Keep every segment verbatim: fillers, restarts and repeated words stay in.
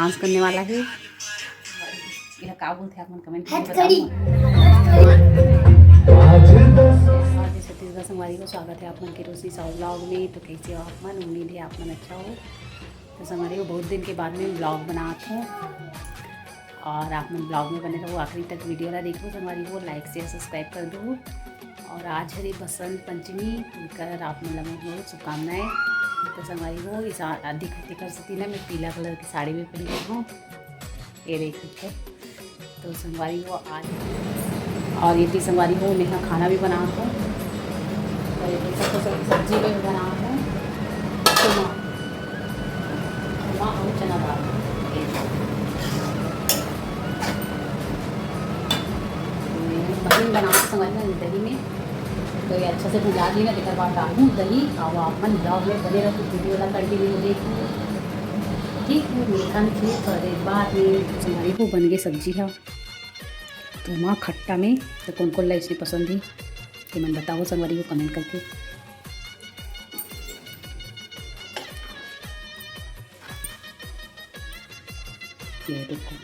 Dance करने वाला है। एला का बोलथे आप मन कमेंट करके हथकड़ी। बताओ। आज छत्तीसगढ़ संगवारी हो, स्वागत है आप मन के रोशनी साहू ब्लॉग में। तो कैसे हो आप मन? उम्मीद है आप मन अच्छा हो। तो संगवारी हो, बहुत दिन के बाद में ब्लॉग बनात हूँ और आप मन ब्लॉग में बने रहो, आखिरी तक वीडियो ला देखो संगवारी हो, लाइक शेयर सब्सक्राइब कर दो। और आज हरे बसंत पंचमी, उनकर आप मन ला बहुत बहुत शुभकामनाएं। तो संगवारी हो, इस आ-, दिख-, दिखर सती ना मैं पीला कलर की साड़ी में पहनी हूँ, ये देखिए। तो संगवारी हो आज, और ये भी संगवारी हो, मैं खाना भी बना हूँ, और ये भी सब सब्जी भी बना हूँ। तो माँ, माँ और चना दाल। महीन बना के संगवारी हो दही में, तो ये अच्छा से भुजा ली ना, तेकर बाद डालूँ दही। और आप मन ब्लॉग में बने रहो, वीडियो ला कंटिन्यू देखो। ठीक है, मेरे खान खीर थोड़ा देर बाद में। संगवारी हो बन गए सब्जी है, तो माँ खट्टा में तो कौन कौन ला इसमें पसंद है, तो मन बताओ संगवारी हो कमेंट करके। ये देखो,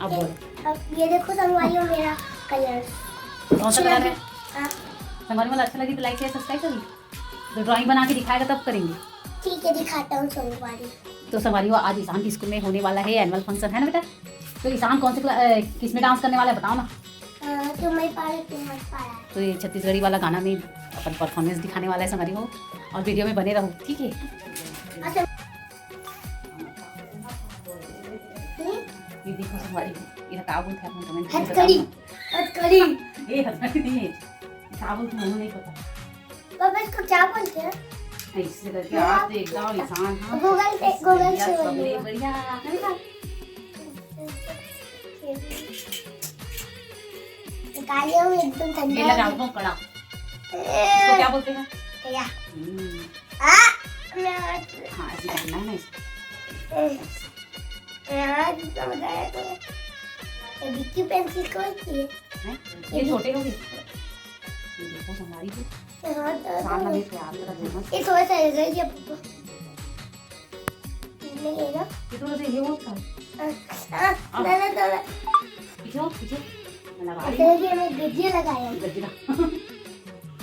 अब बोल। अब ये देखो संगवारी हो मेरा कलर। कौन सा कलर है? हाँ। संगवारी वाला अच्छा लगी तो लाइक शेयर सब्सक्राइब करिए। तो ड्राइंग बना के दिखाएगा तब करेंगे। ठीक है, दिखाता हूँ संगवारी। तो संगवारी हो आज ईशान के स्कूल में होने वाला है एनुअल फंक्शन, है ना बेटा? तो ईशान कौन से क्ला-, अ, किस में डांस करने वाला है बताओ ना। अ, तुम्हें पारा, तुम्हें पारा। तो ये छत्तीसगढ़ी वाला गाना में अपन परफॉर्मेंस दिखाने वाला है संगवारी हो, और वीडियो में बने रहो, ठीक है? अच्छा। हम्म? ये देखो संगवारी हो, ये का बोलते हैं अपन कमेंट में हथकड़ी, बताओ ना। हथकड़ी। ये हथकड़ी नहीं है, का बोलते हैं, मुझे नहीं पता। पापा, इसको क्या बोलते हैं? ऐसे करके आप तो एकदम इंसान, हाँ। Google पे, Google से सब बोलिए। बढ़िया, है ना? निकालिए, वो एकदम ठंडा ये लगा हो गया। आपको कड़ा। ए। इसको क्या बोलते हैं? क्या? हम्म। आ, मैं हाँ, ऐसे करना है ना इसको। ए। यार, जितना मजा आया तो। ये विक्की पेंसिल कौन सी है? हैं? ये ये भी छोटे हो गए। ये देखो, हमारी तो हाँ, तो, साथ तो में प्यार का देना। ये थोड़ा सा हिल गई है, पापा। नहीं है ना? ये थोड़ा सा ये होता है। हाँ, हाँ, हाँ। ना, ना, ना, ना। पीछे हो, पीछे। मैं लगा रही ऐसे हूँ। भी हमें गजरे लगाए हैं। गजरा।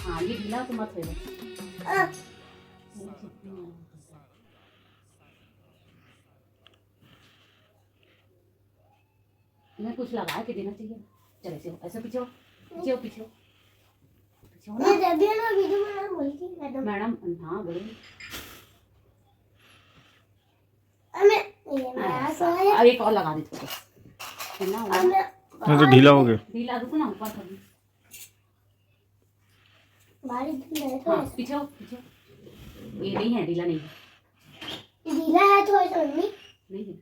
हाँ, ये ढीला तो मत होएगा। हाँ। मैं कुछ लगा के देना चाहिए। चल, ऐसे हो, ऐसे पीछे हो, पीछे हो, पीछे हो। पीछे हो ना। मैं जब भी ना वीडियो बना बोलती मैडम। मैडम, हाँ, बोलो। अब मैं, ये मैं ऐसा। ऐसा है। अब एक और लगा दे थोड़ा। है ना, अब मैं ये तो ढीला हो गया। ढीला, रुको ना, ऊपर कर दो। बारीक ढीला है थोड़ा हाँ, सा। पीछे हो, पीछे हो। ये नहीं है, ढीला नहीं है। ढीला है थोड़ा सा, मम्मी। नहीं है।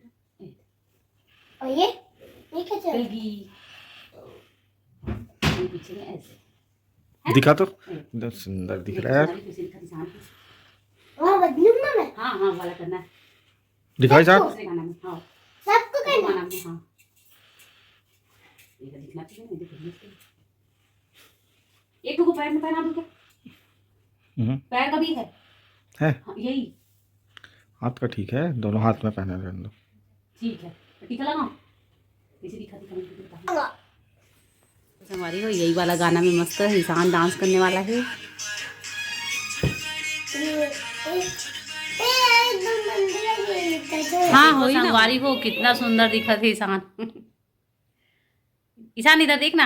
और ये? ये क्या चल रहा है? कलगी। ये पीछे में ऐसे। है? दिखा तो। ए। एकदम सुंदर दिख देखो, रहा है यार। सारी कुर्सी दिखा दी, सारी कुर्सी। वहाँ बदलूंगा मैं। हाँ, हाँ, वाला करना है। दिखाई साहब। दूसरे गाना में, हाँ। सबको करना। गाना में, हाँ। ये तो दिखना चाहिए, नहीं तो दिखना चाहिए। एक तो पैर में पहना दूं क्या? हम्म। पैर का भी है। है? हाँ, यही। हाथ का ठीक है, दोनों हाथ में पहने रहने दो। ठीक है, टीका लगाओ। इसे दिखा, दिखा, दिखा, दिखा। संगवारी हो, यही वाला गाना में मस्त इंसान डांस करने वाला है। हाँ, हो ही ना। संगवारी हो, कितना सुंदर दिखत हे ईशान। ईशान, इधर देखना।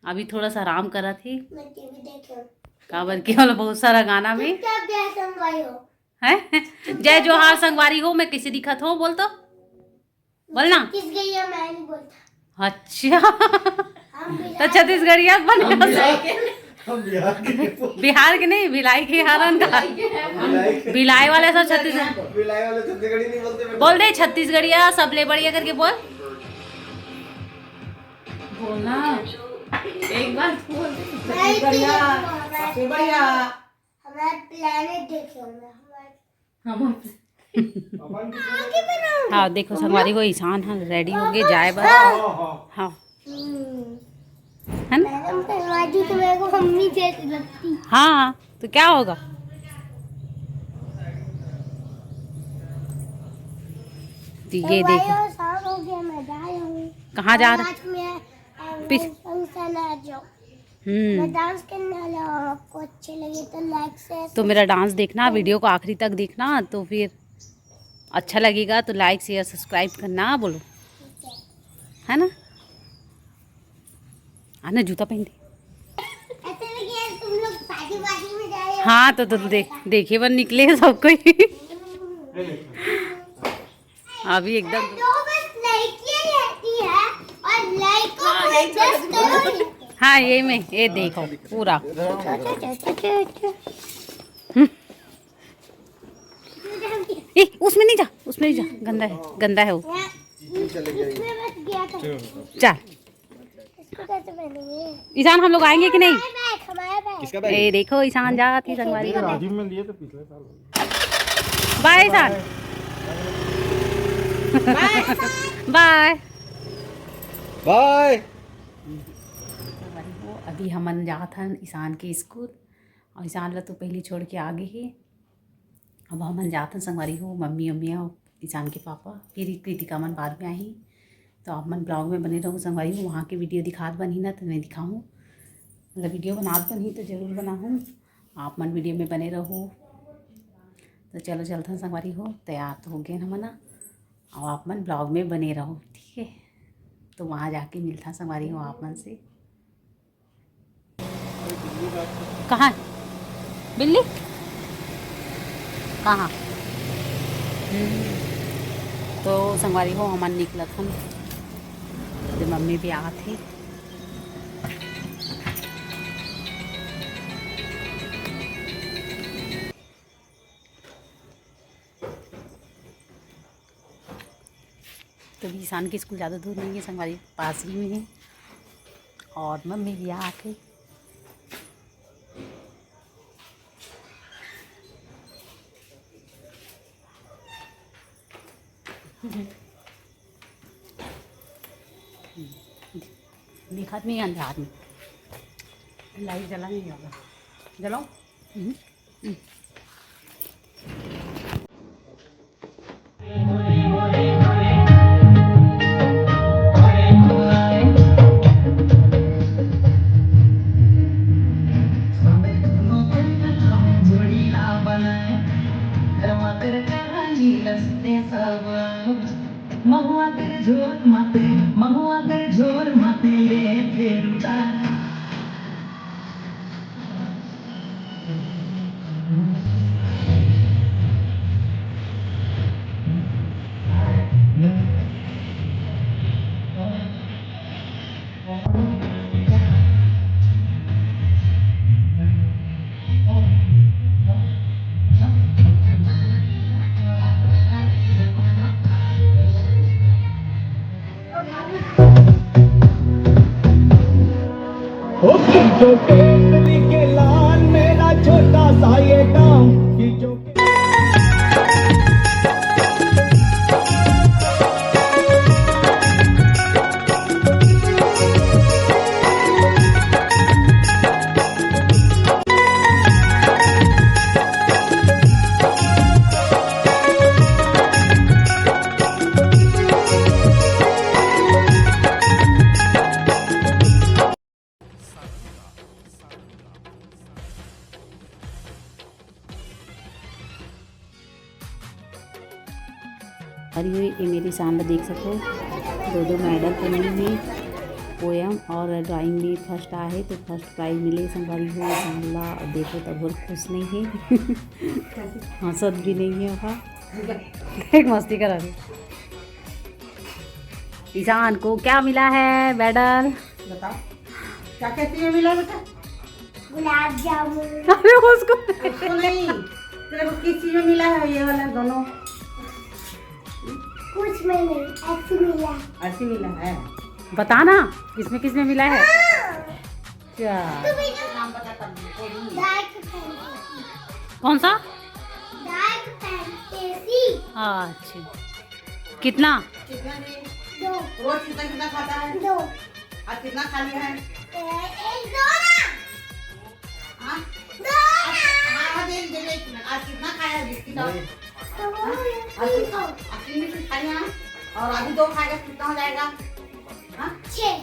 अभी थोड़ा सा आराम करत हे। मैं टीवी देख रहा हूँ। काबर के वाला बहुत सारा गाना में। चुपचाप जय संगवारी हो। हैं? जय जोहार संगवारी हो, मैं कैसे दिखत हो बोल तो। बोलना। छत्तीसगढ़िया मैं नहीं बोलता। अच्छा। हम बिहार तो छत्तीसगढ़िया बन हम गया। बिहार के, हम बिहार के। बिहार के नहीं, भिलाई के हरन का। भिलाई के हैं। भिलाई के। भिलाई वाले सब छत्तीसगढ़। भिलाई वाले छत्तीसगढ़ी नहीं बोलते बेटा। बोल दे छत्तीसगढ़िया सबले बढ़िया करके बोल। बोलना। एक बार बोल दे। नहीं, छत्तीसगढ़िया। नहीं, नहीं, सबसे बढ़िया। हमारा planet देखे होंगे, हमारा हम हाँ, देखो संगवारी हो, ईशान ह रेडी हो गए जाए बर। हाँ, हाँ। हाँ। हम्म। है ना? मैडम, तो आज तो मेरे को मम्मी जैसी लगती। हाँ, तो क्या होगा? तो ये देखो। शाम हो गया, मैं जा रहा हूँ। कहाँ जा रहा? आज मैं annual function है जो हम्म मैं डांस करने वाला हूँ। आपको अच्छे लगे तो लाइक से तो मेरा डांस देखना, वीडियो को आखिरी तक देखना, तो फिर अच्छा लगेगा तो लाइक शेयर सब्सक्राइब करना, बोलो, है ना? आना, जूता पहन दे। ऐसे लगे तुम लोग शादी वादी में जा रहे हो। हाँ, तो तुम देख, देखे बर निकले सब कोई। अभी एकदम दो बस लड़कियां रहती है और लड़कों को एडजस्ट करो। हाँ, ये में ये देखो पूरा। ए, उसमें नहीं जा, उसमें नहीं जा, गंदा है, गंदा है वो। इसमें बस गया था। चल। इसको कैसे पहनेंगे? ईशान, हम लोग आएंगे कि नहीं? हमारा बैग, हमारा बैग। किसका बैग? ए, देखो, ईशान जात ही संगवारी हो। राजीव में लिए तो पिछले साल। बाय ईशान। बाय। बाय। अभी हमन जात हन ईशान के स्कूल, और ईशान ला तो पहली छोड़ के आ गे हे। अब हमन जात हन संगवारी हो, मम्मी, मम्मी और ईशान के पापा, फिर कृतिका मन बाद में आही। तो आप मन ब्लॉग में बने रहो संगवारी हो, वहाँ के वीडियो दिखात बनही ना, तो मैं दिखाहूँ, मतलब वीडियो बनात बनही तो जरूर बनाहूँ। आप मन वीडियो में बने रहो। तो चलो चलथन संगवारी हो, तैयार तो हो गए हमन ना, और आप मन ब्लॉग में बने रहो, ठीक है? तो वहाँ जाके मिलथन संगवारी हो आप मन से। कहाँ है बिल्ली? कहाँ? हम्म। तो संगवारी हो, हमन निकलत हन, तो मम्मी भी आत हे। तो अभी ईशान के स्कूल ज़्यादा दूर नहीं है संगवारी, पास ही में है। और मम्मी भी आके दिखत नहीं अंधार में, लाइट जला नहीं होगा, जलाओ। हम्म। महुआ कर झोर माते, महुआ कर झोर माते ले फेर उतार। ओ खींचो केली के लाल, मेरा छोटा सा ये गांव, खींचो के- अरे, ये मेरे ईशान ला देख सकथो, दो दो मेडल तो मिले हे, पोएम और ड्राइंग में फर्स्ट आए हे, तो फर्स्ट प्राइज मिले संगवारी हो ईशान ला। और देखो, तब बहुत खुश नहीं है, हंसत भी नहीं है वहाँ। देख, मस्ती करा रही। ईशान को क्या मिला है मेडल? बताओ, क्या क्या चीज में मिला है बेटा? गुलाब जामुन। अरे, उसको उसको नहीं, तेरे को किस चीज में मिला है ये वाला दोनों? कुछ में नहीं, ऐसी मिला। ऐसी मिला है? बताना, किसमें किसमें मिला है? हाँ। क्या? तुम इधर नाम बता, तब बोलूंगी। Dark fantasy. कौन सा? Dark fantasy. अच्छा, कितना? कितना जी? दो। रोज कितना कितना खाता है? दो। आज कितना खा लिया है? ए-, एक, दो ना। हाँ? दो ना। हाँ, हाँ, दे, दे, दे, एक मिनट। आज कितना खाया है बिस्किट और? दो, हाँ? आज तीन। आज तीन बिस्किट खाया है? और अभी दो खाएगा, कितना हो जाएगा? हाँ? छः।